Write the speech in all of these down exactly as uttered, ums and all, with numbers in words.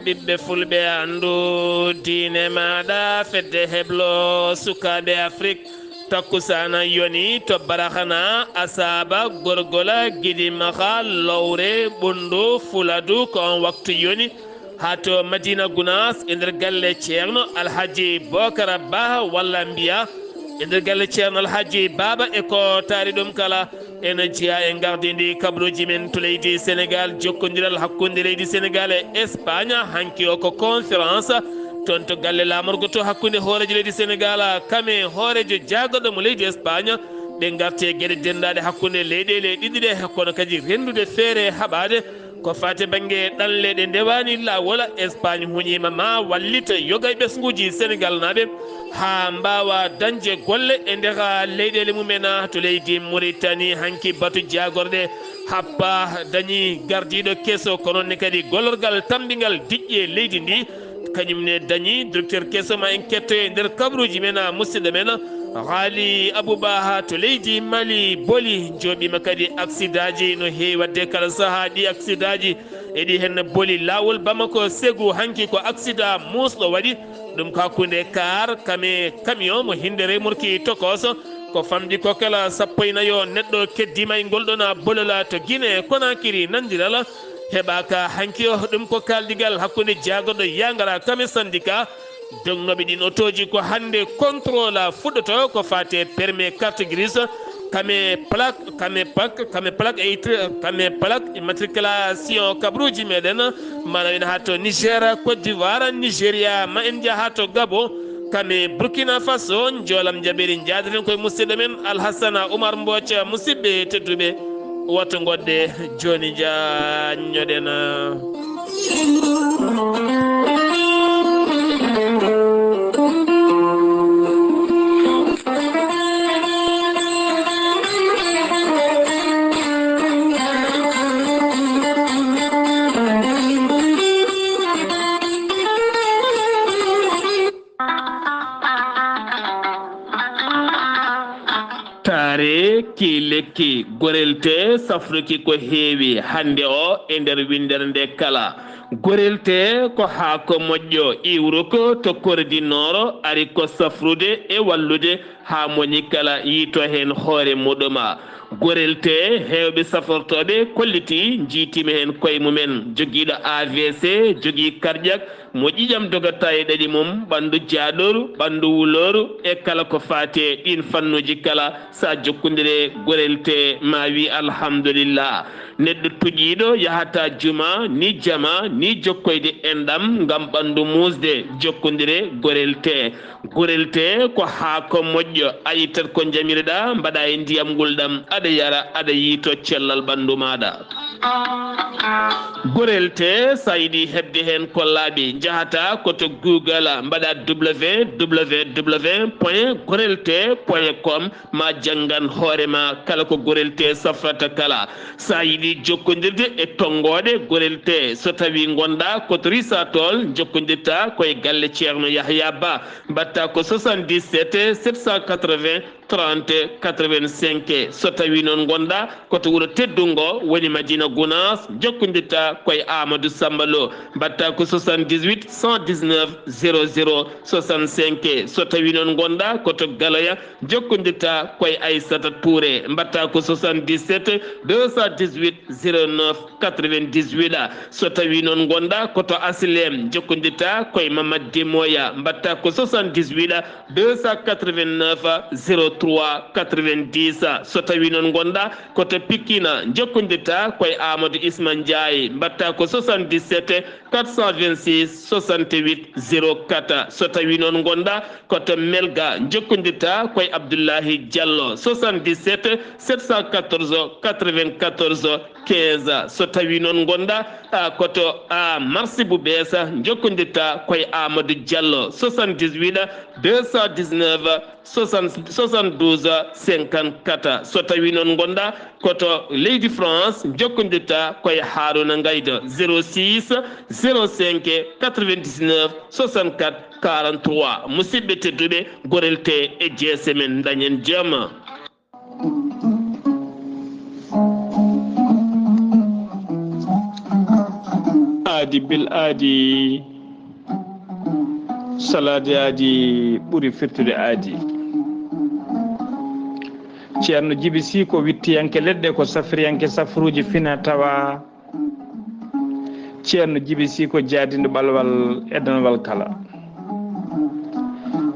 Ɓiɓɓe fulɓe, anndu diine maaɗa, fedde heblo sukaaɓe Afrik. Takkusaana yoni to Baraxana, Asaaba, Gorgola, Gidimaxa, Lowre, Ɓunndu, Fuladu, ko on waktu yoni. Haa to Madina Gunaas, e nder galle Ceerno Alhaji Bokara Bah, walla mbiya e nder galle Ceerno Alhaji Baaba, e ko taari ɗum kala. Ene jeyaa e ngardiindi kabruuji men to leydi Senegaal, jokkondiral hakkunde leydi Senegaal e Espagne. Hanki o ko conférence toon to galle laamorgo to hakkunde hooreejo leydi Senegaal, kam e hooreejo jaagorɗo mo leydi Espagne. Ɓe ngarti e geɗe denndaaɗe hakkunde leyɗeele ɗiɗi ɗe, kono kadi renndude feere haɓaade ko faati bannge ɗanle ɗe ndewaani laawol. Espagne huñiima ma wallita yoga e ɓesnguuji Senegaal naaɓe haa mbaawa dañde golle e nder leyɗeele mumen. To leydi Mauritanie, hanki batu jaagorɗe happa dañi gardiiɗo keso, ko noon ne kadi gollorgal tammbingal diƴƴe leydi ndi, kañum ne dañi directeur keso. Ma en ketto e nder kabruuji men, musidɗo men Ghali Aboubaha to leydi Mali, boli jooɓiima kadi aksidaaji no heewi waɗde kala sahaa. Ɗi aksidaaji eɗi heen boli laawol Bamako Ségou, hanki ko aksidaa muusɗo waɗi. Ɗum ko hakkunde kaar kame camion mo hinde remorki tokoso. Ko famɗi ko kala sappo e nayo neɗɗo keddiima e ngol ɗon bolola to Guinée Conakry. Nandiral heɓaaka hanki o. Ɗum ko kaaldigal hakkunde jaagorɗo yangara kame syndicat dognooɓe ɗin otooji. Ko hannde contrôle fuɗɗoto ko faati e permis carte grise, kame plaque, kame pack, kame plaque eight, kame plaque immatriculation kabruuji meɗen. Mana en haa to Niger, Côte d'Ivoire, Nigeria, ma en njaha to Gabon, kame Burkina Faso. Njoolam jaɓiri, njaadoɗen koye musidɗo men Alhassana Oumar Mbodj. Musidɓe tedduɓe, woto ngodde jooni, njaññoɗen. Taare ki lekki. Gorel tee safruki ko heewi hannde o e nder winndere nde kala. Gorel tee ko haako moƴƴo, iwruko to kordi nooro, ari ko safrude e wallude haa moni kala yiito heen hoore muɗuma. Gorel tee, heewɓe safortooɓe kollitii, njiytiima heen koye mumen, jogiiɗo A V C, jogii cardiaque, mo ƴiiƴam dogata e ɗaɗi mum, ɓanndu jaaɗooru, ɓanndu wulooru, e kala ko faati e ɗiin fannuuji kala. So a jokkondire gorel tee, ma wi alhamdulillah. Neɗɗo tuƴiiɗo yahata juma, ni jama, ni jokkoyde enɗam ngam ɓanndu muusde, jokkondire gorel tee. Gorel tee ko haako moƴƴo, a ittat ko njamirɗa, mbaɗa e ndiyam ngulɗam, aɗa yara, aɗa yiito cellal ɓanndu maaɗa. Gorel tee, so a yiɗi heɓde heen ko laaɓi, njahata ko to Google, mbaɗa W W W point gorel tee point com, ma janngan hoore ma kala ko gorel tee safrata kala. So a yiɗi jokkondirde e tonngooɗe gorel tee, so tawii ngonɗa ko to Risatol, jokkondirta ko e galle Ceerno Yahya Ba, mbaɗta ko soixante-dix-sept sept cent quatre-vingts trente quatre-vingt-cinq. So tawii noon ngonɗa ko to wuro teddungo, woni Madina Gunaas, jokkondirta ko e Amadou Samba Lo, mbaɗta ko soixante-dix-huit cent dix-neuf zéro zéro soixante-cinq. So tawii noon ngonɗa ko to Galoya, jokkondirta ko e Aissata Touré, mbaɗta ko soixante-dix-sept deux cent dix-huit zéro neuf quatre-vingt-dix-huit. So tawii noon ngonɗa ko to Asilem, jokkondirta ko e Mamad Demoya, mbaɗta ko soixante-dix-huit deux cent quatre-vingt-neuf zéro trois quatre-vingt-dix. So tawii noon ngonɗa ko to Pikine, jokkondirta ko e Amadou Isma Ndiaye, mbaɗta ko soixante-dix-sept quatre cent vingt-six soixante-huit zéro quatre. So tawii noon ngonɗa ko to Melga, jokkondirta ko e Abdoulahi Diallo, soixante-dix-sept sept cent quatorze quatre-vingt-quatorze quinze. So tawii noon ngonɗa, a, ko to, a, Marsi bu Bees, jokkondirta ko e Amadou Diallo, soixante-dix-huit deux cent dix-neuf soixante, soixante-douze cinquante-quatre. So tawii noon ngonɗa ko to leydi France, jokkondirta ko e Harouna Ngaydo, zéro six zéro cinq quatre-vingt-dix-neuf soixante-quatre quarante-trois. Musidɓe tedduɓe, gorel tee e jeese men, dañen jam. Aadi bil aadi, salaade aadi ɓuri firtude aadi. Ceerno Jibi Sii ko wittiyanke leɗɗe, ko safriyanke safruuji fina tawa. Ceerno Jibi Sii ko jaadinɗo ɓalwal e danwal kala.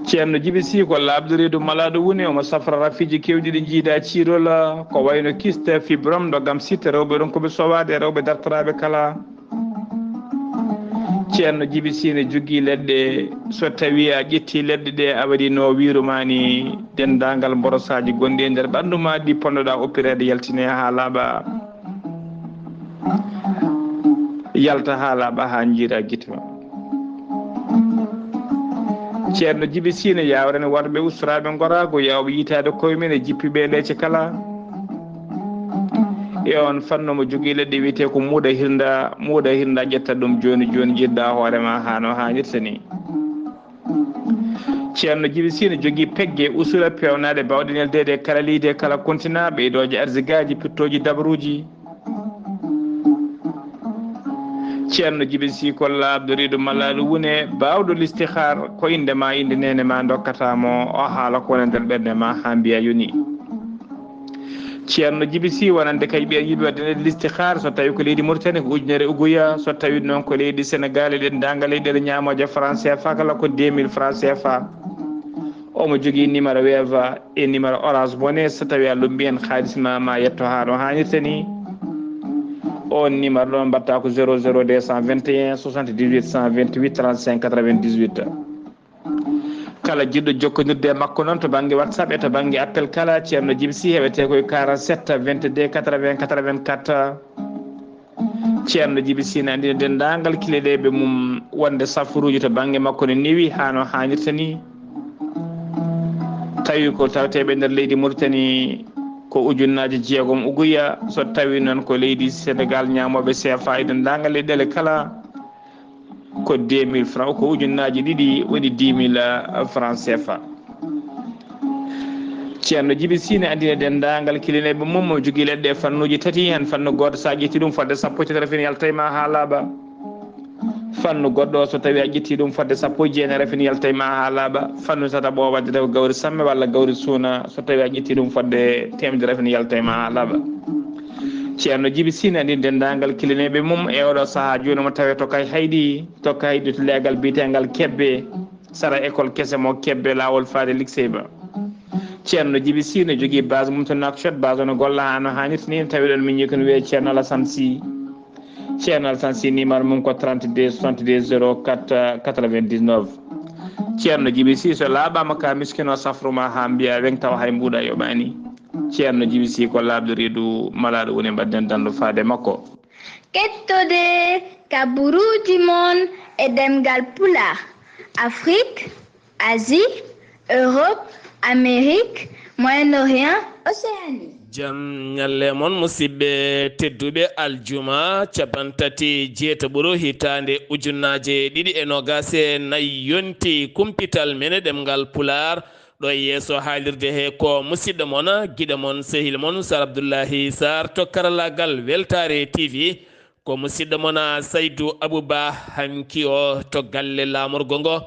Ceerno Jibi Sii ko laaɓɗo reedu malaaɗo wune, omo safra rafiiji keewɗi ɗi jiida ciirola, ko wayno kiste, fibrom, ɗo gam sitte rewɓe ronkuɓe sowaade, rewɓe dartoraaɓe kala. Ceerno Jibi Sii ne jogii leɗɗe, so tawii a ƴettii leɗɗe ɗe, a waɗii no wiiru maa ni, denndaangal mborosaaji gonɗi e nder ɓanndu maa ɗi ponnoɗaa oppireede yaltine haa laaɓa, yalta haa laaɓa haa njiira gite ma. Ceerno Jibi Sii ne yaawrani worɓe ustoraaɓe ngoraagu, yaawɓe yitaade koye mum e jippiiɓe e leece kala. E on fannu mo jogii leɗɗe wiyetee ko muuɗa hirnda, muuɗa hirnda ƴetta ɗum jooni jooni, jiɗɗa hoore ma haa no haanirta ni. Ceerno Jibi Sii ne jogii pegge usula peewnaaɗe baawɗe neldeede e kala leydi e kala kontina, ɓeydooje arzigaaji, pittooji dabaruuji. Ceerno Jibi Sii ko laaɓɗo reedu malaaɗo wune, baawɗo listixaar, ko innde ma, innde neene ma ndokkata mo, o haala ko woni nder ɓernde ma haa mbiya yoni. Ceerno Jibi Sii wonande kay ɓiya yiɗi waɗde listixaar, so tawi ko leydi Mauritanie ko ujunere uguya, so tawi noon ko leydi Sénégal e denndaangal leyɗeele ñaamooje franc C F A kala ko deux mille franc C F A. Omo jogii numéro Wave e numéro Orange Money, so tawi a lumbi heen haalis ma, ma yetto haa no haanirta ni. On numéro ɗon mbaɗta ko zéro zéro deux cent vingt et un soixante-dix-huit cent vingt-huit trente-cinq quatre-vingt-dix-huit. Kala jiɗɗo jokkondirde e makko noon to bannge WhatsApp e to bannge appel kala, Ceerno Jibi Sii heɓetee koye quarante-sept vingt-deux quatre-vingts quatre-vingt-quatre. Ceerno Jibi Sii ne anndina denndaangal kileleeɓe mum wonde safaruuji to bannge makko ne newi haa no haanirta ni. Tawi ko tawteeɓe nder leydi Mauritanie ko ujunnaaji jeegom uguya, so tawi noon ko leydi Sénégal ñaamooɓe C F A e denndaangal leyɗeele kala, ko deux mille francs, ko ujunnaaji ɗiɗi woni dix mille francs C F A. Ceerno Jibi Sii ne anndina denndaangal kilineeɓe mum, mo jogii leɗɗe e fannuuji tati, heen fannu gooto, so a ƴetti ɗum fodde sappo e tati, rafin yalta e ma haa laaɓa. Fannu goɗɗo, so tawi a ƴetti ɗum fodde sappo e jeenayi, rafin yalta e ma haa laaɓa. Fannu tataɓo, waɗde ko gawri samme walla gawri suuna, so tawi a ƴetti ɗum fodde teemedere, rafin yalta e ma haa laaɓa. Ceerno Jibi Sii ne anndina denndaangal kilineeɓe mum e oɗo sahaa jooni mo tawee to Kay Hayɗi, to Kay Hayɗi to leegal biyeteengal Kebbe, sara école kese mo Kebbe, laawol faade Liksey ba. Ceerno Jibi Sii ne jogii base mum to Nouakchott, base o no golla haa no haanirta ni, tawi ɗon miñi ko no wiyee Ceerno Alassane Sii. Ceerno Alassane Sii numéro mum ko trente-deux soixante-deux zéro quatre quatre-vingt-dix-neuf. Ceerno Jibi Sii so laaɓaama ka miskino safru ma haa mbiya weŋ tawa hay mbuuɗa yoɓaani. Ceerno Jibi Sii ko laaɓɗo reedu malaaɗo woni mbaɗden dandu faade makko. Kettode kaburuuji mon e ɗemngal Pulaar, Afrik, Asie, Europe, Amérique, Moyen-Orient, Océanie. Jam ñalle mon, musidɓe tedduɓe. Aljuma capantati jeetaɓuru hitaande ujunnaje ɗiɗi e nogas e nayi yonti kumpital men e ɗemngal Pulaar. Ɗo e yeeso haalirde he ko musidɗo mon, giɗo mon, sehil mon, Sar Abdullahi Sar to karallaagal Weltaare T V. Ko musidɗo mon, Saydu Abuba, hanki o to galle laamorgo ngo.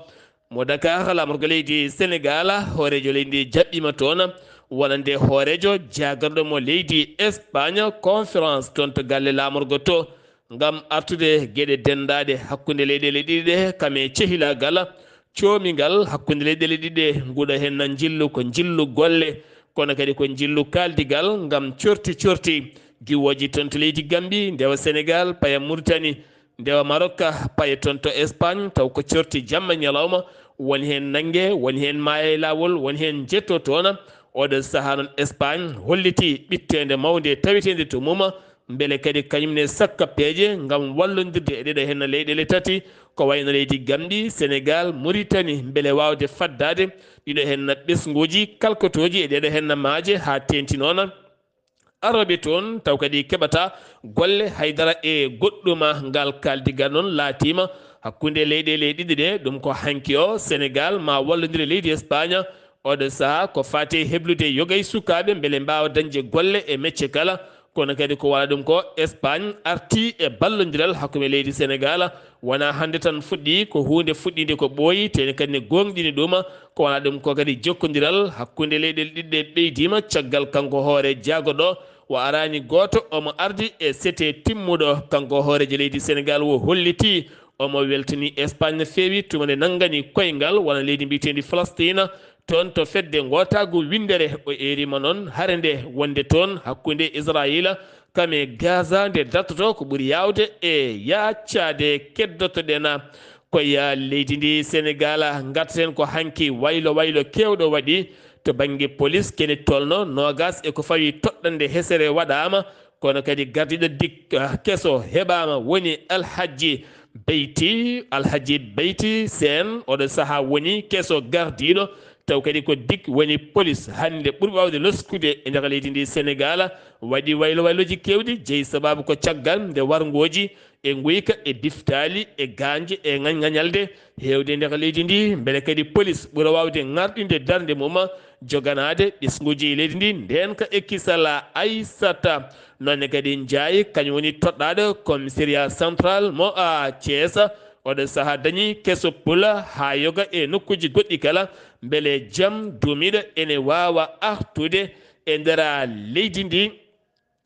Mo Dakar, laamorgo leydi Senegal, hooreejo leydi jaɓɓiima toon, wonande hooreejo jaagarɗo mo leydi Espagne, conférence toon to galle laamorgo to, ngam artude geɗe denndaaɗe hakkunde leyɗeele ɗiɗi ɗe, kam e cehilaagal, coomingal hakkunde leyɗeele ɗiɗi ɗe, nguɗo heen njillu ko njillu golle, kono kadi ko njillu kaaldigal ngam corti corti giwooji toon to leydi Gambi, ndewa Senegal, paya Muritani, ndewa Marokka, paya toon to Espagne, taw ko corti jamma ñalawma, woni heen nannge, woni heen maaya e laawol, woni heen njetto toon. Oɗo sahaa noon Espagne hollitii ɓitteende mawnde taweteende to mum, mbele kadi kañum ne sakka peeje ngam wallondirde e ɗeɗo heen leyɗeele tati, ko wayno leydi Gambi, Senegal, Muritani, mbele waawde faddaade ɗiɗo heen ɓesnguuji kalkotooji e ɗeɗo heen maaje haa teeŋti noon arooɓe toon, taw kadi keɓata golle haydara e goɗɗum. Ngal kaaldigal noon laatiima hakkunde leyɗeele ɗiɗi ɗe, ɗum ko hanki o Senegal ma wallondir e leydi Espagne. Oɗo sahaa ko faati e heblude yoga e sukaaɓe mbele mbaawa dañde golle e mecce kala, Kono kadi ko wala ɗum ko, Espagne arti e ballondiral hakkunde leydi Senegal. Wona hannde tan fuɗɗi, ko huunde fuɗɗinde ko ɓooyi, teni kadi ne goongɗini ɗum. Ko wala ɗum ko kadi jokkondiral hakkunde leyɗel ɗiɗɗe ɓeydima caggal kanko hoore jaagoɗo. O arani gooto, omo ardi e sete timmuɗo. Kanko hoorejo leydi Senegal o holliti omo weltani Espagne no feewi tuma nde nanngani koyngal wona leydi mbiyeteendi Falastina, toon to fedde ngootaagu winndere. O eerima noon hare nde wonde toon hakkunde Israayiila kam e Gaza nde dartoto ko ɓuri yaawde e yaaccaade. Keddoto-ɗen ko ya leydi ndi Senegal, ngartaten ko hanki waylo waylo keewɗo waɗi to bannge polis, kene tolno noogas e ko fawi toɗɗannde hesere waɗaama, kono kadi gardiiɗo dik, ah, keso heɓaama, woni Alhaji Beyti, Alhaji Beyti Seen, oɗo sahaa woni keso gardiiɗo, taw kadi ko dik woni polis hannde ɓuri waawde loskude e nder leydi ndi Senegal, waɗi waylo wayloji keewɗi, jeyi sababu ko caggal nde warngooji e nguyka, e diftali, e ganje, e ŋañŋañalde heewde e nder leydi ndi, mbele kadi polis ɓura waawde ŋarɗinde darnde mum, joganaade ɓesnguuji leydi ndi ndeenka e kisal. Aysata noon ne kadi Njaay, kañum woni toɗɗaaɗo commissariat central mo a Thiès. Oɗo sahaa dañi keso pula haa yoga e nokkuuji goɗɗi kala, mbele jam duumiiɗo ene waawa artude e nder leydi ndi.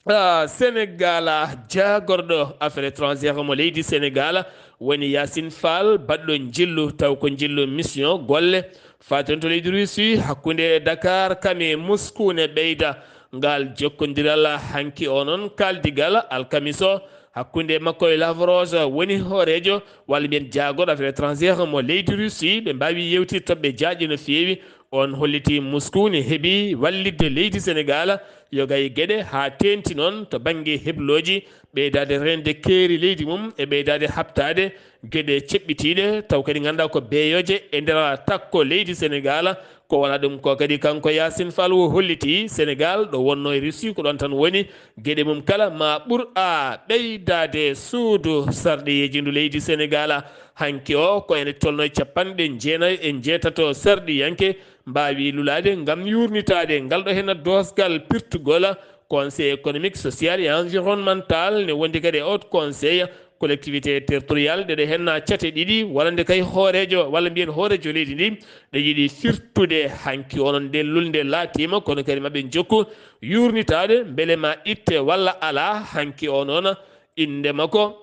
Ah, Senegal, ah, jaagorɗo affaire étrangère mo leydi Senegal woni Yacine Fall, baɗɗo njillu, taw ko njillu mission golle faten to leydi Russie, hakkunde Dakar kam e Moscou ne ɓeyda. Ngal jokkondiral hanki o noon, kaldigal alkamis o hakkunde makko e Lavrov, woni hooreejo walla mbiyen jaagorɗo affaire étrangère mo leydi Russie. Ɓe mbaawi yewtitde toɓɓe jaaƴe no feewi. On holliti Moscou ne heɓi wallitde leydi Senegal yoga e geɗe, haa teenti noon to bannge heblooji, ɓeydaade reende keeri leydi mum e ɓeydaade haɓtaade geɗe ceɓɓitiiɗe, taw kadi ngannduɗaa ko beeyooje e nder takko leydi Senegal. Ko wona ɗum ko kadi kanko Yacine Fall o holliti Senegal ɗo wonno e Russie, ko ɗoon tan woni geɗe mum kala ma ɓur a ɓeydaade suudu sarɗiyeeji ndu leydi Senegal. Hanki o ko ene tolno e capanɗe jeenayo e njeetato sarɗiyanke mbaawi lulaade ngam yuurnitaade ngal ɗo heen doosgal pirtugol Conseil économique, social et environnemental, ne wondi kadi e Haut Conseil collectivité territoriale. Ɗeɗo heen cate ɗiɗi, walla nde kay hooreejo, walla mbiyen hooreejo leydi ndi, ɗe yiɗi firtude hanki onon nde lulnde laatiima, kono kadi maɓe njokku yuurnitaade mbele ma itte walla alaa. Hanki o noon, innde makko,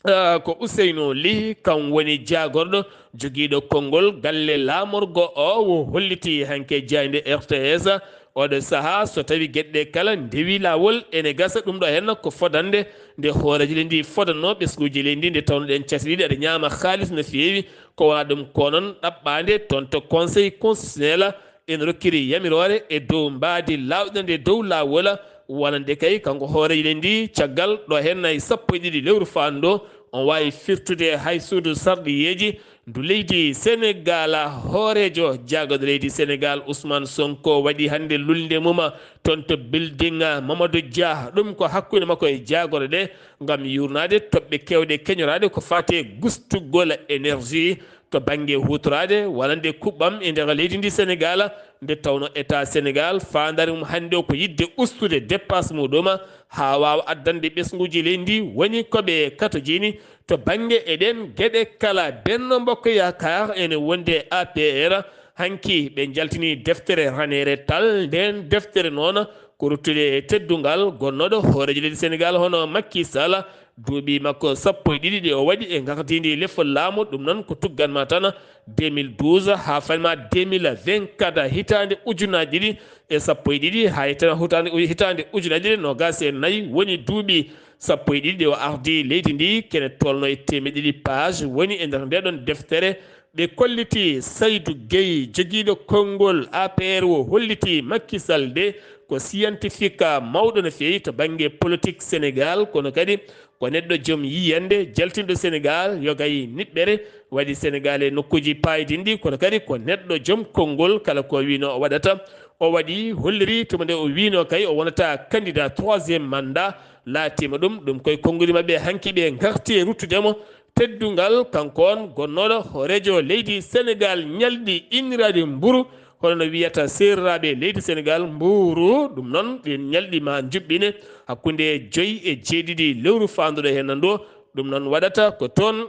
ah, ko Ousseynou Ly, kam woni jaagorɗo jogiiɗo konngol galle laamorgo o, o holliti hanke jaaynde R T S. Oɗo sahaa, so tawi geɗe ɗe kala ndewi laawol, ene gasa ɗum ɗo heen ko fodande nde hooreejo leydi ndi fodanno ɓesnguuji leydi ndi, nde tawno ɗeen cate ɗiɗi aɗa ñaama haalis no feewi. Ko wona ɗum ko noon ɗaɓɓaande toon to Conseil constitutionnel, ene rokkiri yamiroore e dow mbaadi laawɗo nde dow laawol, wonande kay kanko hooreejo leydi ndi, caggal ɗo heen nayi sappo e ɗiɗi lewru faandu, on waawi firtude hay suudu sarɗiyeeji ndu leydi Senegal. Hooreejo jaagorɗo leydi Senegal, Ousmane Sonko, waɗi hannde lulnde mum toon to building Mamadou Dia. Ɗum ko hakkunde makko e jaagorɗe ɗe ngam yuurnaade toɓɓe keewɗe keñoraaɗe ko faati e gustugol énergie to bannge huutoraade walla nde kuɓɓam e nder leydi ndi Senegal, nde tawno État Senegal faandaare mum hannde o ko yiɗde ustude dépasse muɗum haa waawa addande ɓesnguuji leydi ndi woni ko ɓe katojini to bannge e ɗeen geɗe kala. Benno Bokk Yaakaar ene wondi e A P R, hanki ɓe njaltini deftere raneere tal. Ndeen deftere noon ko ruttude e teddungal gonnooɗo hooreejo leydi Senegal hono Macky Sall. Duuɓi makko sappo e ɗiɗi ɗi o waɗi e ngardiindi lefol laamu, ɗum noon ko tugganma tan deux mille douze haa fanma deux mille vingt-quatre, hitaande ujunaaji ɗiɗi e sappo e ɗiɗi haa hitaande, hitaande, hitaande ujunaaji ɗiɗi e noogaas e nayi woni duuɓi sappo e ɗiɗi ɗi o ardi leydi ndi, kene tolno e teemeɗɗe ɗiɗi page woni e nder nde ɗon deftere. Ɓe kolliti Saydou Gueye, jogiiɗo konngol A P R o holliti Macky Sall nde ko scientifique mawɗo no feewi to bannge politique Senegal, kono kadi ko neɗɗo joom yiyannde, jaltinɗo Senegal, yogay niɓɓere, waɗi Senegal e nokkuuji paydinɗi, kono kadi ko neɗɗo joom konngol, kala ko wiino o waɗata, o waɗi, holliri tuma nde o wiino kay o wonata candidat troisième mandat, laatiima ɗum, ɗum koye konnguli maɓɓe hanki ɓe ngarti e ruttude mo teddungal, kanko on gonnooɗo hooreejo leydi Senegal, ñalɗi inniraaɗi mburu, Kono no wiyata seeriraaɓe leydi Senegaal, mbuuru ɗum noon, ɗin ñalɗi ma njuɓɓine hakkunde joyi e jeeɗiɗi lewru faanduɗo heen ndu. Ɗum noon waɗata ko toon,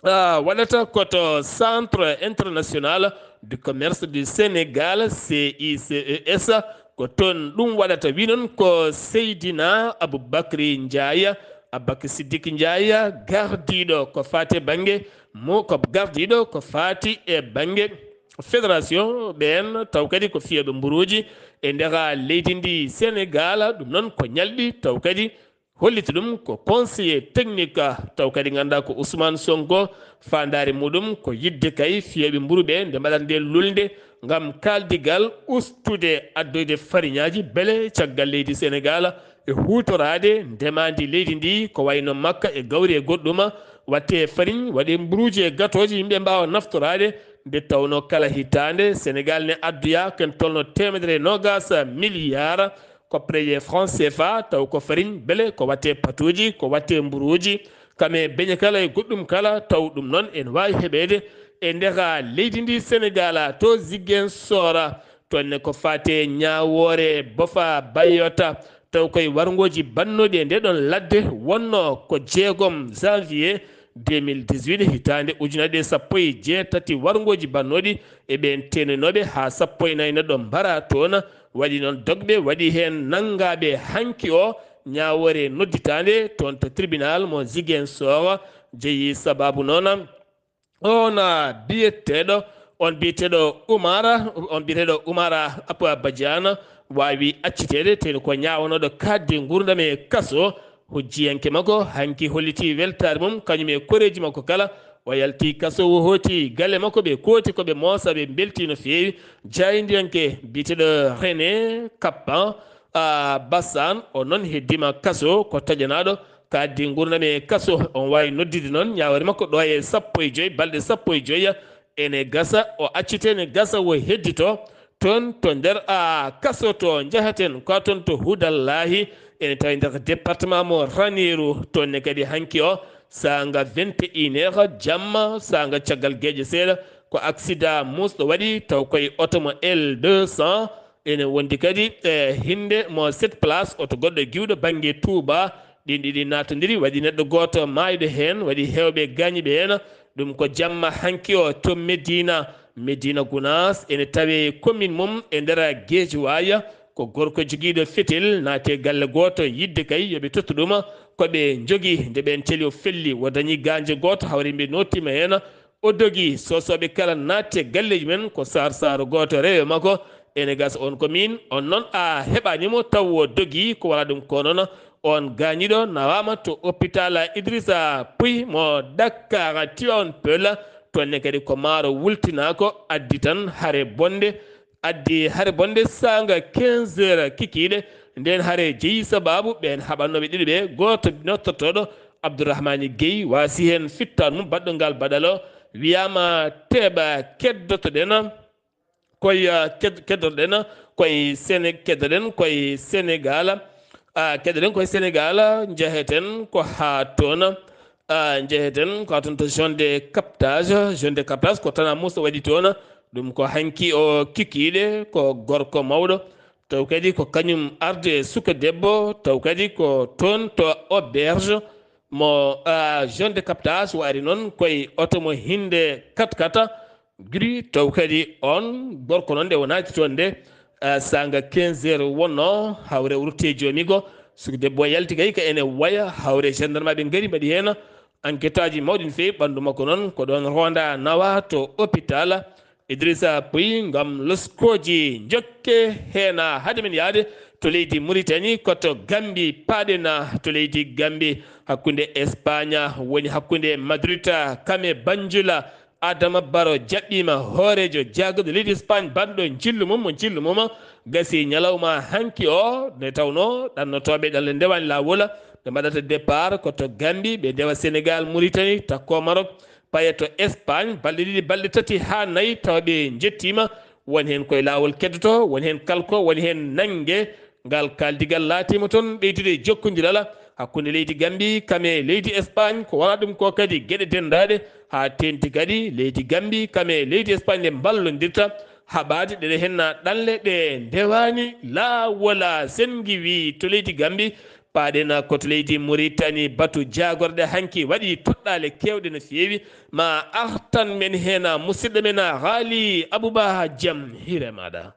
ah, waɗata ko to Centre International du Commerce du Sénégal, C I C E S. Ko toon ɗum waɗata. Wi noon ko Seydina Aboubacry Ndiaye, Aboubacry Siddique Ndiaye, gardiiɗo ko faati e bannge mo, ko gardiiɗo ko faati e bannge fédération ɓeen, taw kadi ko fiyooɓe mburuuji e nder leydi ndi Senegaal. Ɗum noon ko ñalɗi, taw kadi holliti ɗum ko conseiller technique, taw kadi ngannduɗaa ko Ousmane Sonko, faandaare muɗum ko yiɗde kay fiyooɓe mburu ɓe nde mbaɗata nde lulnde ngam kaaldigal ustude addoyde fariñaaji, bele caggal leydi Senegaal e huutoraade ndemaandi leydi ndi, ko wayno makka e gawri e goɗɗum, waɗte fariñ, waɗe mburuuji e gatooji, yimɓe mbaawa naftoraade. Nde tawnoo kala hitaande Senegaal ne addoya ken tolno teemedere e noogaas miliyaar koppareeje franc C F A, taw ko fariñ, bele ko waɗte patuuji, ko waɗte mburuuji, kame beñe kala e goɗɗum kala, taw ɗum noon ene waawi heɓeede e nder leydi ndi Senegaal, to Ziguinchor. Toon ne ko faati e ñaawoore bofa Bayota, taw koye warngooji bannooɗi e nde ɗon ladde wonnoo ko jeegom janvier deux mille dix-huit, hitaande ujunere sappo e jeetati, warngooji bannooɗi e ɓeen teeninooɓe haa sappo e nayi neɗɗo mbara toon. Waɗi noon dogɓe, waɗi heen nanngaaɓe hanki o ñaawoore nodditaande toon to tribunal mo Ziguinchor, jeyi sabaabu noon on biyeteeɗo, on biyeteeɗo Umara, on biyeteeɗo Umara Apa Badiane waawi acciteede, teni ko ñaawanooɗo kaaddi nguurndam e kaso. Hujjiyanke makko hanki holliti weltaare mum, kañum e koreeji makko kala. O yalti kaso, o hooti galle makko, ɓe kooti ko ɓe moosa, ɓe mbelti no feewi. Jaayndiyanke biyeteeɗo René Kappan, a, Bassane, o noon heddiima kaso, ko taƴanaaɗo kaaddi nguurndam e kaso. On waawi noddude noon ñaawoore makko ɗo e sappo e joy, balɗe sappo e joy ene gasa, o accite, ene gasa, o heddito toon to nder, a, kaso to njahaten, ko toon to Hudallahi. Ene tawi nder département mo Ranérou, toon ne kadi hanki o, saanga vingt et une heures jamma, saanga caggal geeƴe seeɗa, ko accident muusɗo waɗi, taw koye oto mo L deux cent, ene wondi kadi e hinde mo sept place, oto goɗɗo giwɗo bannge Touba. Ɗin ɗiɗi naatondiri, waɗi neɗɗo gooto maayɗo heen, waɗi heewɓe gaañiiɓe heen. Ɗum ko jamma hanki o to Medina, Medina Gounass, ene tawe commune mum e nder Guédiawaye. Ko gorko jogiiɗo fetel naati e galle gooto, yiɗde kay yo ɓe tottu ɗum ko ɓe njogii. Nde ɓeen celi, o felli, o dañi gaañde gooto, hawre mbe nootiima heen. O dogi, sosooɓe kala naatti e galleeji men, ko saar saar gooto rewe makko. Ene gasa on ko miin, on noon a heɓaani mo, taw o dogi, ko wala ɗum. Ko noon, on gaañiiɗo nawaama to hôpital Idrissa Pouye mo Dakar, Tivaouane Peulh. Toon ne kadi ko maaro wultinaako, addi tan hare bonde, addi hare bonde saanga quinze heures kikiiɗe. Ndeen hare jeyi sabaabu ɓeen haɓannooɓe ɗiɗo ɓe, gooto nottotooɗo Abdourahmane Gueye, waasi heen fittaandu mum baɗɗo ngal baɗal o. Wiyaama teeɓa, keddotoɗen koye, ah, ked-, keddotoɗen koye Séné-, keddoɗen koye Sénégal. Ah, keddoɗen koye Sénégal, njeheten ko haa toon. Ah, njeheten ko haa toon to zone de captage. Zone de captage ko Tana Moussa waɗi toon. Ɗum ko hanki o kikiiɗe, ko gorko mawɗo. Taw kadi ko kañum arde suka debbo, taw kadi ko toon to auberge mo, ah, zone de captage, o ari noon koye oto mo hinde kat kata. Giri taw kadi on gorko noon nde o naati toon nde, ah, saanga quinze heures wonno, hawre o rutti e joomi go. Suka debbo o yalti kay ka ene waya, hawre gendarme ɓe ngari mbaɗi heen enquête aji mawɗi no feewi. Ɓanndu makko noon ko ɗoon ronda nawa to hôpital Idrissa Pouye ngam loskooji njokke heen. Hade men yahde to leydi Mauritanie, ko to Gambie paaɗen, to leydi Gambie, hakkunde Espagne woni hakkunde Madrid, kame Banjul. Adama Barrow jaɓɓiima hooreejo jaagorɗo leydi Espagne, baɗɗo njillu mum, mo njillu mum gasi ñalawma hanki o, nde tawnoo ɗannotooɓe ɗalle ndewaani laawol, ɓe mbaɗata départ ko to Gambie, ɓe ndewa Sénégal, Mauritanie, takko Maroc, paya to Espagne, balɗe ɗiɗi, balɗe tati haa nayi, tawa ɓe njettiima. Won heen koye laawol keddoto, won heen kalko, won heen nannge. Ngal kaaldigal laatiima toon ɓeydude jokkondiral hakkunde leydi Gambie kame leydi Espagne. Ko wonaa ɗum ko kadi geɗe denndaaɗe, haa teeŋti kadi leydi Gambie kame leydi Espagne nde mballondirta Haɓaade ɗeɗe henna ɗanle ɗe ndewaani laa wala senngi wi to leydi Gambi, paaɗena ko to leydi Muritani batu jaagorɗe hanki waɗi toɗɗaale keewɗe no feewi. Ma artan men hena musidɗo men Haali Abuba, jam hire maɗa.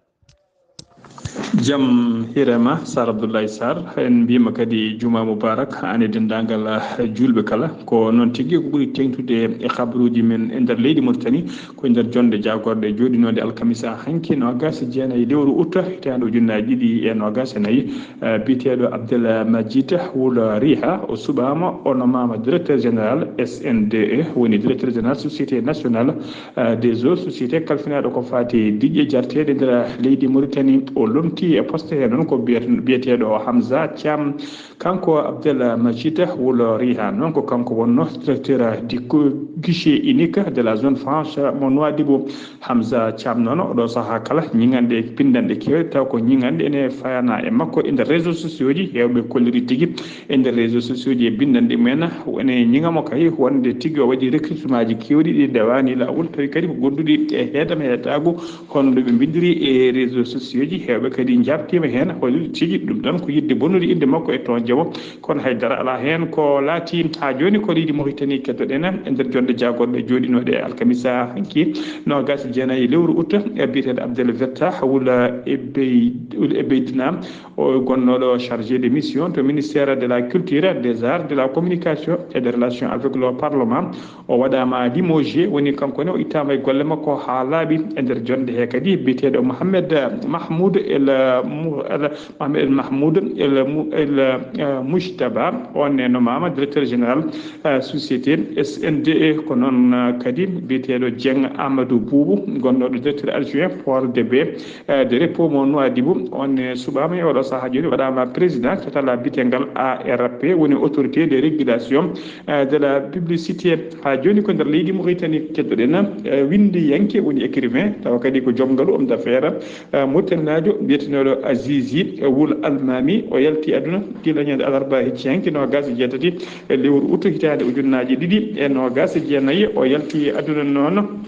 Jam hirema Sar Abdoulaye Sar, en mbima kadi juma mubarak an e denndaangal julɓe kala. Ko noon tigi ko ɓuri teŋtude e habaruuji men e nder leydi Mauritanie, ko e nder jonnde jaagorɗe jooɗinoonde alkamisa hanki noogas e jeenayi lewru ut hitaande ujunnaaji ɗiɗi e noogas e nayi, eh, biyeteeɗo Abdel Majid Wul Riha o suɓaama o nomaama directeur général S N D E, woni directeur général société nationale eh, des eaux, société kalfinaaɗo ko faati diƴƴe jarteeɗe nder leydi Mauritanie. O lomti e poste he noon ko biyet- biyeteeɗo Hamza Thiam. Kanko Abdel Majid Wul Riha noon ko kanko wonno directeur du co- guichet unique de la zone franche mo Nouadhibou. Hamza Thiam noon oɗo sahaa kala ñiŋanɗe binndanɗe keewɗe taw ko ñiŋanɗe ene fayana e makko e nder réseaux sociaux ji. Heewɓe kolliri tigi e nder réseaux sociaux ji e binndanɗe mumen, ene ñiŋamo kay wonde tigi o waɗi recrutement ji keewɗi ɗi ndewaani laawol, tawi kadi ko gonduɗi e heedam heetaagu, hono no ɓe mbinndiri e réseaux sociaux ji. Heewɓe kadi njaabtiima heen, holli tigi ɗum ɗon ko yiɗde bonnude innde makko e toñde mo, kono hay dara alaa heen. Ko laati haa jooni ko leydi Mauritanie keddoɗen e nder jonnde jaagorɗe jooɗinooɗe alkamisa hanki noogas e jeenayi lewru ut, e biyeteeɗo Abdel Fattah Wul Ebey- Wul Ebeydina, o gonnooɗo chargé de mission to ministère de la culture, des arts, de la communication et des relations avec le parlement. O waɗaama limogé, woni kanko ne o ittaama e golle makko haa laaɓi. E nder jonnde he kadi biyeteeɗo Mohamed Mahmoud El Mu- El- Mohamed El Mahmoud El Mu- El, eh, Mujtaba, on ne nomaama directeur général, eh, société S N D E. Ko noon, eh, kadi biyeteeɗo Dieng Amadou Boubou, gonnooɗo directeur adjoint port de baie, eh, de repos mo Nouadhibou, on ne suɓaama e oɗo sahaa jooni waɗaama président caatal biyeteengal A R P, woni autorité de régulation, eh, de la publicité. Haa jooni ko nder leydi Mauritanie keddoɗen, eh, winndiyanke woni écrivain, tawa kadi ko joom ngalu, homme d'affaires, eh, Mauritanienaajo biyeteeɗo Azizi Wul Almami. O yalti aduna gila ñande alarba hecci hanki noogas e jeetati e lewru ut hitaande ujunnaaji ɗiɗi e noogas e jeenayi. O yalti aduna noon,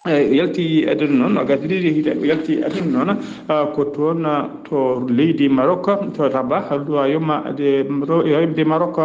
eh, yalti aduna noon noogas e ɗiɗi hitaande, o yalti aduna noon, ah, ko toon, ah, to leydi Maroc, to Rabat, royaume de, royaume de Maroc,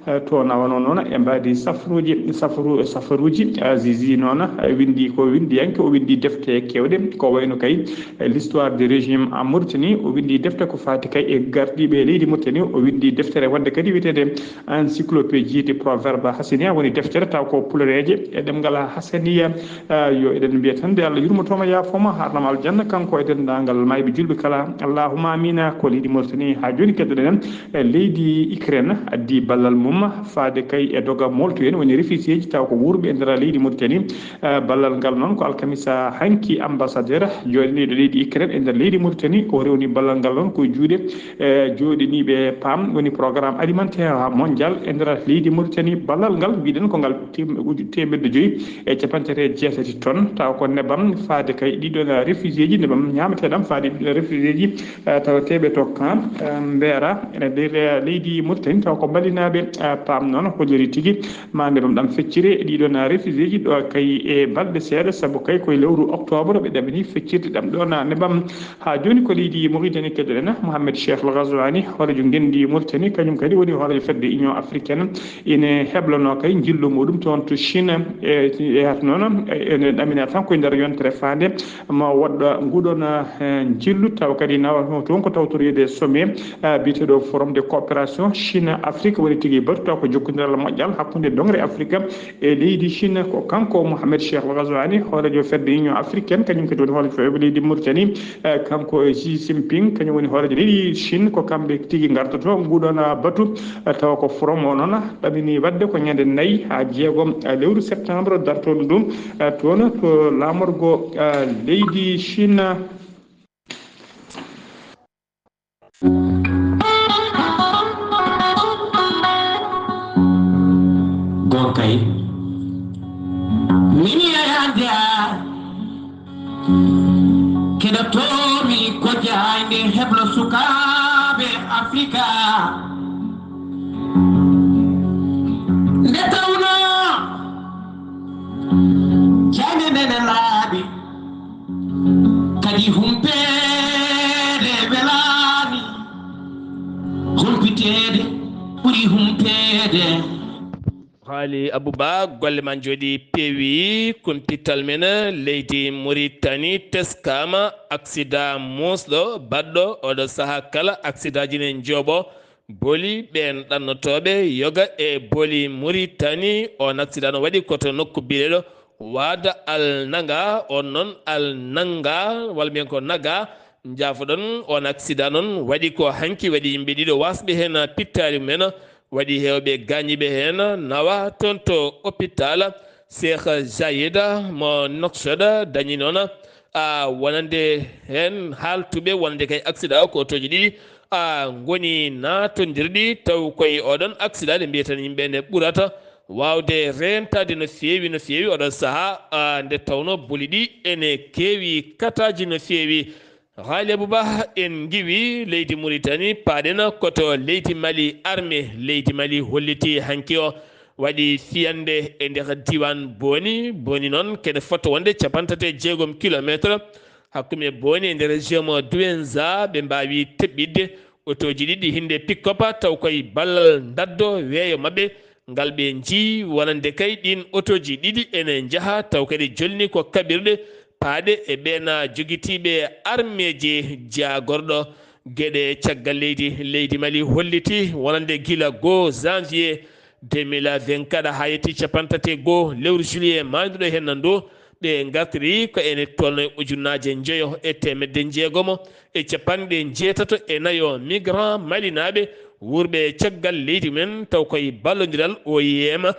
eh, to nawano noon e mbaadi safruuji, safru-, safaruuji. Azizi noon, eh, winndi ko winndiyanke, o winndi defte keewɗe, ko wayno kay, eh, l'histoire du régime en Mauritanie, o winndi defte ko faati kay e gardiiɓe leydi Mauritanie, o winndi deftere wonde kadi wiyeteende Encyclopédie des proverbes hassaniens, woni deftere taw ko pulareeje e ɗemngal hassaniya. Eh, yo eɗen mbiya tan nde Allah yurmotooma yaafooma haarnama aljanna kanko e denndaangal maayɓe julɓe kala. Allahumma amina. Ko leydi Mauritanie haa jooni keddoɗen en, eh, leydi Ukraine addi ballal mum faade kay e doga molto en woni réfugiéji taw ko wuurɓe e nder leydi Mauritanie. Eh, ballal ngal noon ko alkamisa hanki ambassadeur jooɗiniiɗo leydi Ukraine e nder leydi Mauritanie o rewni ballal ngal noon ko juuɗe, eh, jooɗiniiɓe paam woni programme alimentaire mondial e nder leydi Mauritanie. Ballal ngal mbiɗen ko ngal tem- uju- teemedde joyi e capanɗe jeetati tonnes taw ko nebam faade kay ɗiɗon réfugiéji, nebam ñaameteeɗam faade ɗiɗon réfugiéji, eh, tawateeɓe to camp, eh, Mbera ene nder, eh, leydi Mauritanie taw ko mbalinaaɓe, eh, paam noon holliri tigi ma nebam ɗam feccire e ɗiɗon réfugiéji ɗo kay e balɗe seeɗa sabu kay koye lewru octobre ɓe ɗaɓɓini feccirde ɗam ɗon nebam. Haa jooni ko leydi Mauritanie keddoɗen Mohamed Cheikh El Ghazouani, hooreejo ngenndi Mauritanie, kañum kadi woni hooreejo fedde Union africaine, ine heblano kay njillu muɗum toon to Chine. E, e hat noon, e, ene ɗamina tan koye nder yontere faande ma waɗɗo nguɗon, eh, njillu, taw kadi nawatno toon ko tawtoriede sommet, eh, biyeteeɗo Forum de coopération Chine Afrique, woni tigi batu taw ko jokkondiral moƴƴal hakkunde dongre Afrique e leydi Chine. Ko kanko Mohamed Cheikh El Ghazouani, hooreejo fedde Union africaine, kañum kadi woni hooreejo fewɓe leydi Mauritanie. Eh, kanko e Xi Jinping, kañum woni hooreejo leydi Chine, ko kamɓe tigi ngardoto nguɗon, ah, batu. Eh, tawa ko forum o noon ɗamini waɗde ko ñande nayi haa jeegom, eh, lewru septembre dartoɗo ɗum, eh, toon to laamorgo, eh, leydi Chine. Gonkay min yayande a keɗotomi ko jayde heblo sukaaɓe Afrika. Nde tawno jayde ndene laaɓi. Ali Abouba, golle ma njooɗi peewi. Kumpital men, leydi Mauritanie teskaama aksidaa muusɗo baɗɗo oɗo sahaa kala aksidaaji ne njooɓo booli ɓeen ɗannotooɓe yoga e booli Mauritanie. On aksidaa no waɗi ko to nokku biyeteeɗo Waada Al Nanga. On noon Al Nanga, walla mbiyen ko Naga, njaafoɗon. On aksidaa noon waɗi ko hanki, waɗi yimɓe ɗiɗo waasɓe heen pittaali mumen, waɗi heewɓe gaañiiɓe heen, nawa toon to hôpital Cheikh Zayed mo Nouakchott. Dañi noon, a, wonande heen haaltuɓe wonande kay aksidaa o ko otooji ɗiɗi, a, ngoni naatondirɗi, taw koye oɗon aksidaa ɗe mbiyeten yimɓe ne ɓurata waawde reentaade no feewi, no feewi oɗo sahaa, a, nde tawnoo booli ɗi ene keewi kataaji no feewi. Haali Abouba, en ngiwi leydi Mauritanie, paaɗen ko to leydi Mali. Armée leydi Mali hollitii hanki o waɗi fiyannde e nder diiwaan Boni. Boni noon kene fota wonde capanɗe tati e jeegom kilomeetre hakkunde Boni e nder région mo Douenza. Ɓe mbaawi teɓɓitde otooji ɗiɗi hinde pick-up, taw koye ballal ndaddo weeyo maɓɓe ngal ɓe njii wonande kay ɗiin otooji ɗiɗi ene njaha, taw kadi jolni ko kaɓirɗe paaɗe e ɓeen jogitiiɓe armeeji jaagorɗo geɗe caggal leydi. Leydi Mali holliti wonande gila goo janvier deux mille vingt-quatre haa yetti capanɗe tati e goo lewru juillet maayduɗo heen ndu, ɓe ngartiri ko ene tolno e ujunnaaje njoyo e teemedde njeegomo e capanɗe njeetato e nayo migrant malinaaɓe wuurɓe caggal leydi men, taw koye ballondiral O I M,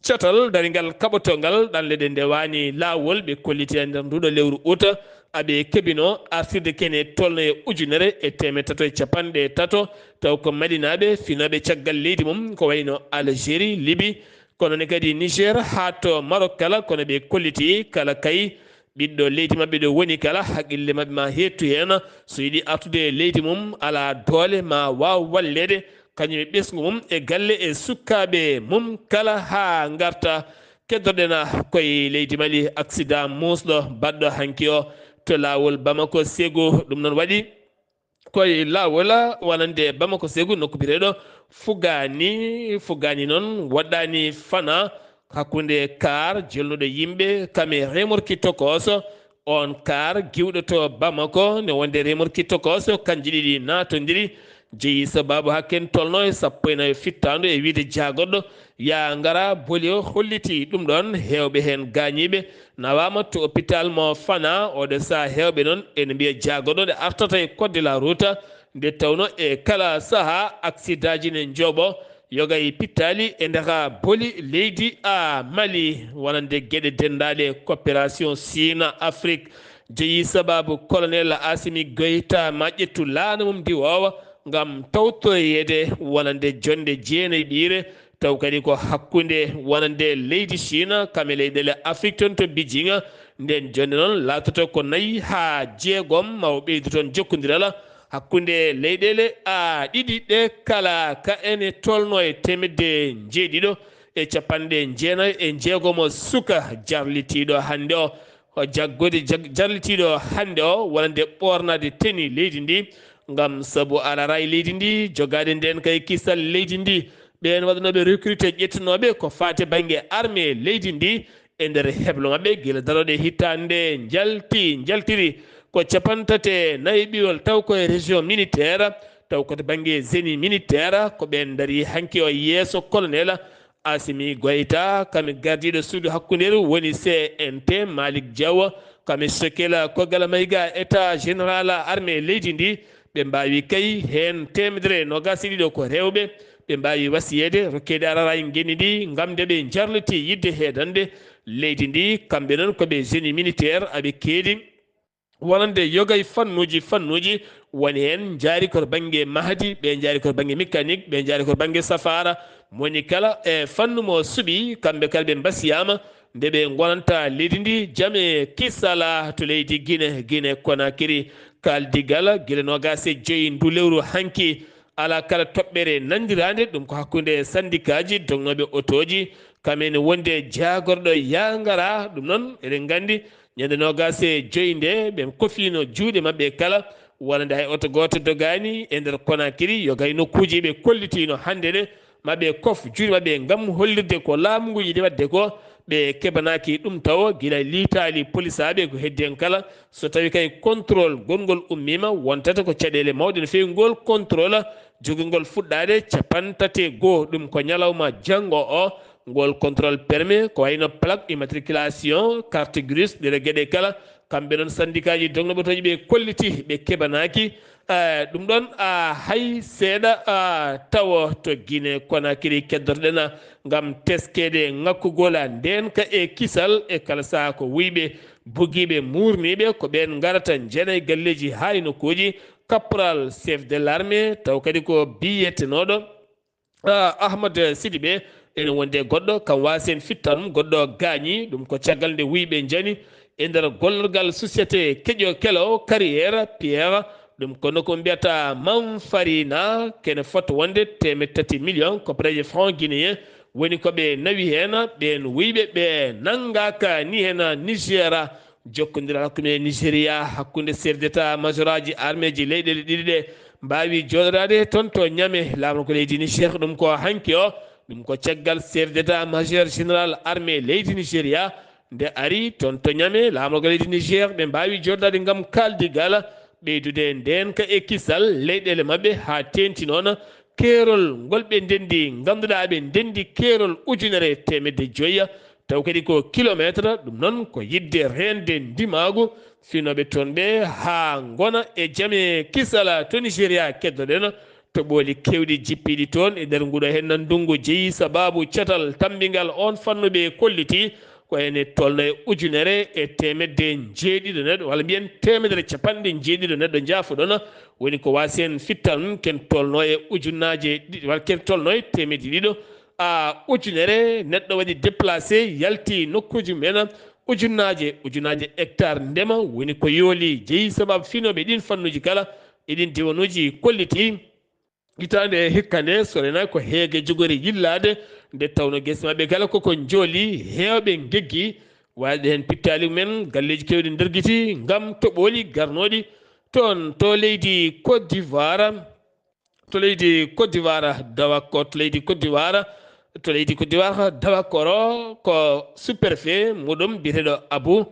catal daringal kaɓotongal ɗanle ɗe ndewaani laawol, ɓe kolliti e nder nduuɗo lewru ut, aɓe keɓino artirde kene tolno e ujunere e teemedde tato e capanɗe tato, taw ko malinaaɓe finooɓe caggal leydi mum, ko wayno Algérie, Libi. Kono ne kadi Niger haa to Maroc kala, kono ɓe kolliti kala kay ɓiɗɗo leydi maɓɓe ɗo woni kala, haqqille maɓɓe ma heettu heen. So yiɗi artude e leydi mum, alaa doole ma waaw walleede, kañum e ɓesngu mum e galle e sukkaaɓe mum kala haa ngarta. Keddoɗen koye leydi Mali, aksidaa muusɗo baɗɗo hanki o to laawol Bamako Ségou. Ɗum noon waɗi koye laawol wonande Bamako Ségou, nokku biyeteeɗo Fugani. Fugani noon woɗɗaani fanaa hakkunde kaar jolnuɗo yimɓe kam e remorki tokooso. On kaar giwɗo to Bamako ne wonde remorki tokooso, kanji ɗiɗi naatondiri, jeyi sabaabu hakken tolno e sappo e nayo fittaandu e wiyde jaagorɗo yaa ngara booli o holliti ɗum ɗoon. Heewɓe heen gaañiiɓe nawaama to hôpital mo Fana. Oɗo sahaa heewɓe noon ene mbiya jaagorɗo nde artata e code de la route, nde tawno e kala sahaa aksidaaji ne njooɓo, yoga e pittaali e ndeka booli leydi a Mali, wonande geɗe denndaaɗe coopération Chine Afrique. Jeyi sabaabu colonel Assimi Goïta ma ƴettu laana mum diwoowa ngam tawtoreede wonande jonnde jeenayɓiire, taw kadi ko hakkunde wonande leydi Chine kam e leyɗeele Afrique toon to Beijing. Nden jonnde noon laatoto ko nayi haa jeegom, ma o ɓeydu toon jokkondiral hakkunde leyɗeele a ɗiɗi ɗe kala, ka ene tolno e teemedde njeeɗiɗo e capanɗe jeenayo e njeegomo suka jarlitiiɗo hannde o. O jaggode jag-, jarlitiiɗo hannde o wonande ɓoornaade teni leydi ndi, ngam sabu alaraay leydi ndi, jogaade nden kay kisal leydi ndi. Ɓeen waɗanooɓe recruté ƴettunooɓe ko faati bannge armée leydi ndi e nder heblo maɓɓe gila darooɗe hitaande njalti, njaltiri ko capanɗe tati e nayi ɓiwol, taw ko e région militaire, taw ko to bannge génie militaire, ko ɓeen ndarii hanki o yeeso colonel Assimi Goïta, kam e gardiiɗo suudu hakkundeeru woni C N T, Malick Diaw, kam e Sokel Kogal Maïga, état général armée leydi ndi. Ɓe mbaawi kay heen teemedere e noogaas e ɗiɗo ko rewɓe. Ɓe mbaawi wasiyeede rokkeede araraay ngenndi ndi ngam nde ɓe njarliti yiɗde heedande leydi ndi. Kamɓe noon ko ɓe génie militaire, aɓe keedi wonande yoga e fannuuji, fannuuji woni heen njaari ko to bannge mahdi, ɓe njaari ko to bannge mécanique, ɓe njaari ko to bannge safaara. Mo woni kala e fannu mo suɓi, kamɓe kala ɓe mbasiyaama nde ɓe ngonanta leydi ndi jam e kisala to leydi Guinée, Guinée Conakry. Kaldigal gila noogaas e joyi ndu lewru hanki, alaa kala toɓɓere nanndiraande, ɗum ko hakkunde sandikaaji dognooɓe otooji, kam ene wonde jaagorɗo yaa ngara. Ɗum noon, eɗen nganndi, ñande noogaas e joyi nde, ɓe kofiino juuɗe maɓɓe kala, wonande hay oto gooto dogaani e nder Conakry, yoga e nokkuuji ɓe kollitiino hannde ɗe, ma ɓe kof juuɗe maɓɓe ngam hollirde ko laamu ngu yiɗi waɗde ko. Ɓe keɓanaaki ɗum tawo gila liitaali polisaaɓe ko heddi heen kala. So tawii kay contrôle gonngol ummiima, wontata ko caɗeele mawɗe no feewi ngol contrôle jogingol fuɗɗaade capanɗe tati e goo, ɗum ko ñalawma janngo o. Ngol contrôle permis ko wayno plaque immatriculation, carte grise, ɗeɗo geɗe kala. Kamɓe noon sandikaaji dognooɓe toon ɓe kolliti ɓe keɓanaaki, eh, ɗum ɗoon, ah, hay seeɗa, ah, tawo to Guinée Conakry keddotoɗen, ah, ngam teskeede ŋakkugol, ah, ndeenka e kisal e kala sahaa ko wuyɓe, bugiiɓe, muurniiɓe, ko ɓeen ngarata njeenay galleeji haa e nokkuuji. Caporal chef de l'armée, taw kadi ko biyetenooɗo, ah, Ahmad Sidibe, ene wondi e goɗɗo, kam waasi en fittanum, goɗɗo gaañi, ɗum ko caggal nde wuyɓe njani e nder gollorgal société keƴo kelo carrière pierre, ɗum kono ko mbiyata Manfarina, kene fota wonde teemeɗɗe tati million koppareeje franc guinéen, woni ko ɓe nawi heen. Ɓeen wuyɓe ɓe nanngaaka ni heen Nigeria, jokkondiral hakkunde Nigeria, hakkunde chef d'état major aji armée ji leyɗeele ɗiɗi ɗe mbaawi jooɗoraade toon to Niamey, laamorgo leydi Niger. Ɗum ko hanki o, ɗum ko caggal chef d'état major général armée leydi Nigeria nde ari toon to Niamey, laamorgo leydi Niger, ɓe mbaawi jooɗoraade ngam kaaldigal ɓeydude ndeenka e kisal leyɗeele maɓɓe, haa teeŋti noon keerol ngol ɓe ndenndi, ngannduɗaa ɓe ndenndi keerol ujunere e teemedde joyi, taw kadi ko kilomeetre, ɗum noon ko yiɗde reende ndimaagu finooɓe toon ɓe haa ngona e jam e kisal. To Nigeria keddoɗen, toɓooli keewɗi jippiiɗi toon e nder nguɗo heen ndunngu jeyi sabaabu catal tammbingal oon fannu ɓe kolliti ko ene tolno e ujunere e teemedde njeeɗiɗo neɗɗo, walla mbiyen teemedere capanɗe njeeɗiɗo neɗɗo, njaafoɗon, woni ko waasi en fittan, ken tolno e ujunnaaje ɗiɗi, walla ken tolno e teemedde ɗiɗo, a, ujunere neɗɗo waɗi déplacé, yalti nokkuuji mum en, ujunnaaje, ujunnaaje hectare ndema, woni ko yooli, jeyi sabaabu finooɓe ɗiin fannuuji kala e ɗiin diwanuuji kolliti. Hitaande hikka nde, so renaa ko heege jogori yillaade, nde tawno gese maɓɓe kala koko njooli, heewɓe ngeggi waɗde heen pittaali mumen, galleeji keewɗi ndergiti ngam toɓooli garnooɗi toon to leydi Côte d'Ivoire. To leydi Côte d'Ivoire, dawa ko to leydi Côte d'Ivoire, to leydi Côte d'Ivoire, dawa koro ko sous-préfet muɗum biyeteeɗo Abou,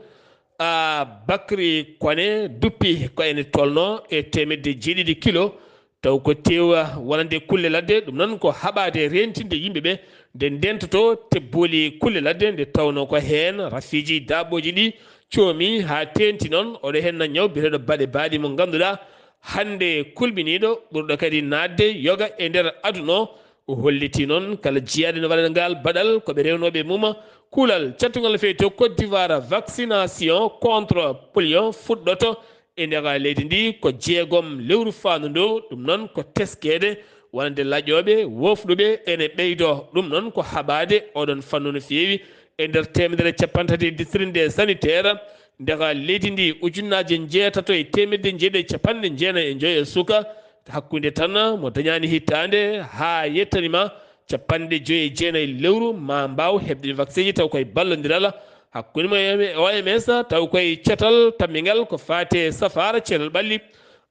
a, Bakri Koné duppi ko ene tolno e teemedde jeeɗiɗi kilo, taw ko teewa wonande kulle ladde, ɗum noon ko haɓaade reentinde yimɓe ɓe nde ndentotoo tebbooli kulle ladde, nde tawnoo ko heen rafiiji daaɓooji ɗi coomi haa teeŋti noon. Oɗo heen na ñaw biyeteeɗo Baɗe Baɗi mo ngannduɗaa hannde kulɓiniiɗo ɓurɗo kadi naatde yoga e nder aduna o. O holliti noon kala jiyaaɗo ene waɗa ngal baɗal ko ɓe rewnooɓe mum. Kuulal cattungal no feewi to Côte d'Ivoire, vaccination contre polio fuɗɗoto e nder leydi ndi ko jeegom lewru faandu ndu. Ɗum noon ko teskeede wonande laƴooɓe woofɗuɓe ene ɓeydo. Ɗum noon ko haɓaade oɗon fannu no feewi e nder teemedere capanɗe tati district nde sanitaire. Nder leydi ndi ujunnaaje njeetato e teemedde jeeɗiɗi e capanɗe jeenayi e joy e suka hakkunde tan mo dañaani hitaande haa yettanima capanɗe joy e jeenayi lewru ma mbaaw heɓde vaccin ji taw koye ballondiral hakkunde mo e O M S, taw koye catal tammingal ko faati e safaara ceenal ɓalli.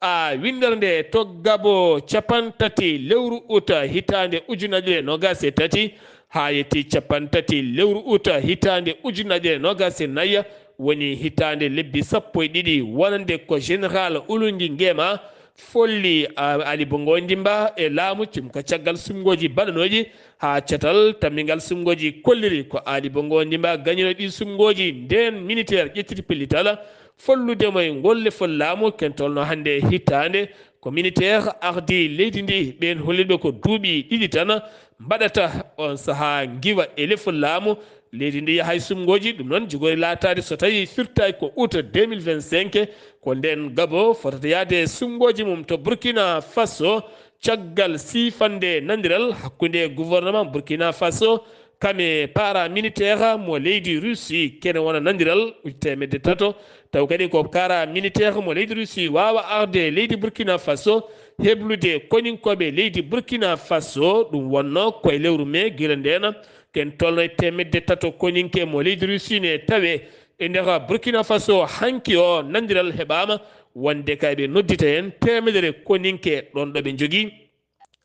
A, winndere nde to Gabo capanɗe tati lewru uta hitaande ujunnaje ɗiɗi e noogas e tati haa yetti capanɗe tati lewru uta hitaande ujunnaje ɗiɗi e noogas e nayi woni hitaande lebbi sappo e ɗiɗi wonande ko général Ulungi Ngema folli, a, Ali Bongo Ndimba e laamu cim ko caggal suɓngooji baɗanooji haa catal tammingal suɓngooji kolliri ko Ali Bongo Ndimba gañino ɗi suɓngooji ndeen militaire ƴettiti pellital follude mo e ngol lefol laamu ken tolno hannde hitaande ko militaire ardi leydi ndi ɓeen hollirɓe ko duuɓi ɗiɗi tan mbaɗata on sahaa ngiwa e lefol laamu. Leydi ndi yahay suɓngooji, ɗum noon jogori laataade so tawii firtaaki ko août deux mille vingt-cinq, ko ndeen Gabo fotata yahde suɓngooji mum to Burkina Faso, caggal siifande nandiral hakkunde gouvernement Burkina Faso kam e paramilitaire mo leydi Russie, kene wona nandiral ujunere e teemedde tato, taw kadi ko paramilitaire mo leydi Russie waawa arde leydi Burkina Faso, heblude koninkooɓe leydi Burkina Faso, ɗum wonno koye lewru mee gila ndeen. Ken tolno e teemedde tato koninke mo leydi Russie ne tawe e nder Burkina Faso. Hanki o nandiral heɓaama wonde kay ɓe noddita heen teemedere koninke ɗoon ɗo ɓe njogii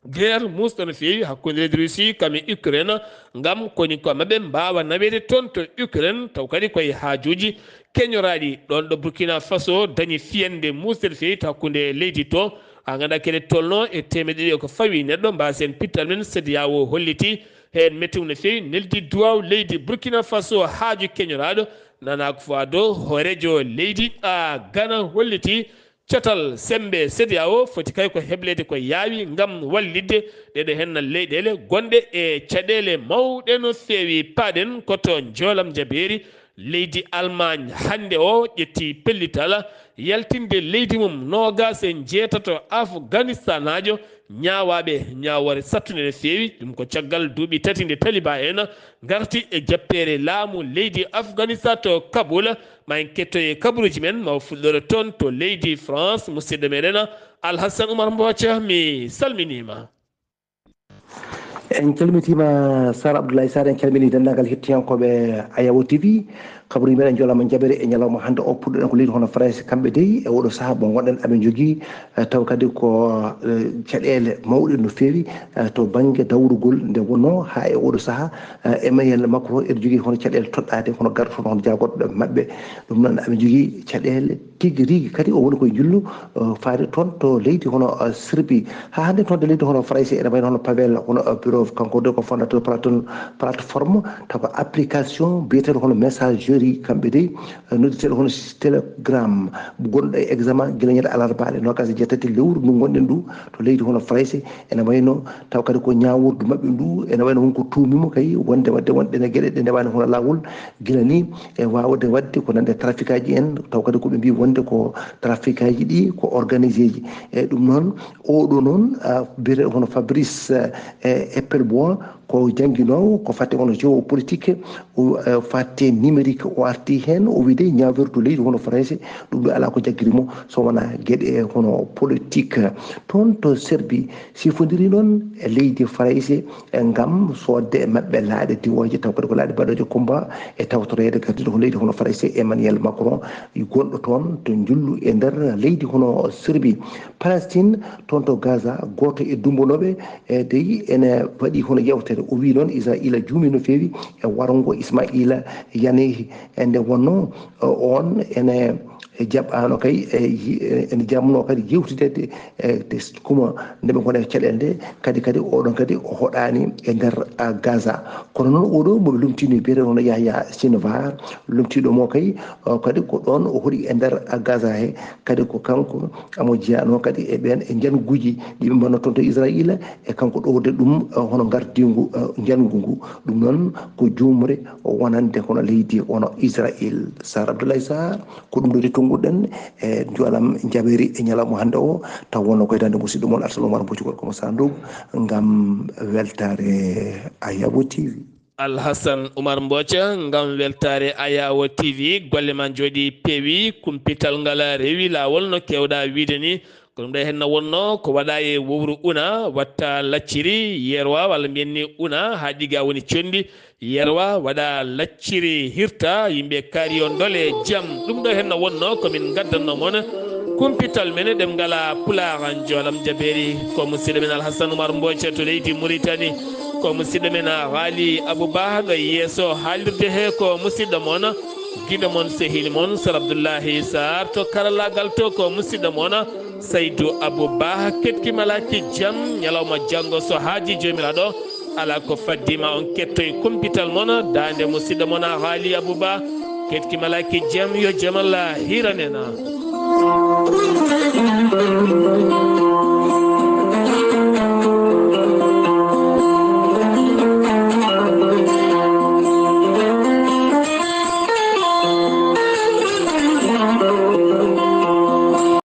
Guerre muusɗo no feewi hakkunde leydi Russie kam e Ukraine, ngam koni ko maɓɓe mbaawa naweede toon to Ukraine, taw kadi koye haajuuji keñoraaɗi. Ɗoon ɗo Burkina Faso dañi fiyande muusde no feewi to hakkunde leydi to, a nganndaa kene tolno e teemedde ɗiɗi ko fawi neɗɗo. Mbaasen pittal men, CEDEAO holliti heen metti no feewi, neldi duwaaw leydi Burkina Faso haaju keñoraaɗo. Nana Akufo-Addo, hooreejo leydi a Ghana holliti catal semmbe CEDEAO foti kay ko hebleede ko yaawi ngam wallitde ɗeɗo henna leyɗeele gonɗe e caɗeele mawɗe no feewi. Paaɗen ko to njoolam jabeeri. Leydi Allemagne hannde o ƴetti pellital yaltinde leydi mum noogas e njeetato Afganistanaajo ñaawaaɓe ñaawoore sattunde no feewi. Ɗum ko caggal duuɓi tati nde Taliban en ngarti e jappeere laamu leydi Afganistan to Kabul. Ma en kettoye kabaruuji men, ma o fuɗɗoro toon to leydi France. Musidɗo meɗen Alhassan Oumar Mboca, mi salminiima. En calmitiima Sara Abdoulaye Sarr, en calmini denndaangal hettiyankooɓe Ayawo T V. Kabaruuji meɗen njolama jaɓere e ñalawma hannde o, puɗɗoɗen ko leydi hono Farayse, kamɓe dey e oɗo sahaa mo ngonɗen aɓe njogii, eh, taw kadi ko, eh, caɗeele mawɗe no feewi, eh, to bannge dawrugol nde wonnoo haa e oɗo sahaa, eh, Emmanuel Macron eɗo jogii hono caɗeele toɗɗaade hono garɗo toon hono jaagorɗo maɓɓe. Ɗum noon aɓe njogii caɗeele tigi rigi kadi o woni koye njillu, eh, faade toon to leydi hono, eh, Serbie. Haa hannde toon to leydi hono Farayse ene wayno hono Pavel, hono, eh, Durov, kanko de ko fondateur platon-, plateforme, taw ko application biyeteeɗo hono messagerie, kamɓe dey, eh, noddeteeɗo hono Telegram, gonɗo e examen gila ñande alarba nde noogaas e jeetati lewru ndu ngonɗen ndu to leydi hono Farayse. Ene wayno taw kadi ko ñaawirdu maɓɓe ndu, ene wayno won ko tuumi mo kay wonde waɗde won ɗene geɗe ɗe ndewaani hono laawol gila ni, e waawde waɗde ko nande trafic aji en, taw kadi ko ɓe mbii wonde ko trafic aji ɗi ko organisé ji. E ɗum noon, oɗo noon, ah, biyeteeɗo hono Fabrice, eh, Eppelbois, ko jannginoowo ko fate hono géopolitique, o, eh, fate numérique, o arti heen, o wiide ñaawirdu leydi hono Farayse, ɗum ɗo alaa ko jaggiri mo so wonaa geɗe hono politique. Toon to Serbie, sifondiri noon e leydi Farayse, e ngam soodde e maɓɓe laaɗe diwooje, taw kadi ko laaɗe baɗooje combat, e tawtoreede gardiiɗo ko leydi hono Farayse Emmanuel Macron, gonɗo toon to njullu e nder leydi hono Serbie. Palestine, toon to Gaza, gooto e dummbunooɓe, e dey ene waɗi hono yewtere. O wii noon Israayiila juumii no feewi e warngo Ismaila Yanehi, e nde wonnoo, o, oon ene jaɓaano kay, e yi-, e ene jamnoo kadi yewtideede, e te s-, kuma nde ɓe ngoni e caɗeele nde, kadi, kadi oɗon kadi o hoɗaani e nder, a, Gaza. Kono noon oɗo mo ɓe lomtiino biyetee hono Yahya Sinwar, lomtiiɗo mo kay, o kadi ko ɗoon o hoɗi e nder, a, Gaza he, kadi ko kanko amo jeyanoo kadi e ɓeen e njanguuji ɗi ɓe mbanno toon to Israayiila, e kanko ɗowde ɗum, eh, hono ngardiingu, eh, njangu ngu. Ɗum noon ko juumre wonande hono leydi hono Israayiil. Sar Abdoulaye Sarr, ko ɗum ɗo de tonnguɗen e njolam jaɓeeri e ñalawma hannde o, taw wonno ko e daande musidɗo mon Alsan Oumar Mboci gorko mo Sandoug ngam weltaare Ayabo T V. Alhassan Oumar Mboca ngam weltaare Ayabo T V. Golle ma njooɗi peewi, kumpital ngal rewi laawol no keewɗa wiide ni. Ko ɗum ɗo henna wonno ko waɗa e wowru una, watta lacciri, yerwa, walla mbiyen ni una, haa ɗiga woni conndi, yerwa, waɗa lacciri, hirta, yimɓe kaari yo ndole jam. Ɗum ɗo henna wonno ko min ngaddanno mon kumpital men e ɗemngal Pulaar, njolam jabeeri. Ko musidɗo men Alhassan Oumar Mboca to leydi Mauritanie. Ko musidɗo men Ghali Abou Ba ɗo yeeso haalirde he, ko musidɗo mon, giɗo mon, sehil mon, Sar Abdoullahi Sarr to karallaagal to, ko musidɗo mon, Saydou Abou Ba. Keɗki malaaki jam, ñalawma janngo so haaji Joomiraaɗo, alaa ko faddi ma on kettoy kumpital mon, daande musidɗo mon Ghali Abou Ba. Keɗki malaaki jam, yo jam Allah hiran en.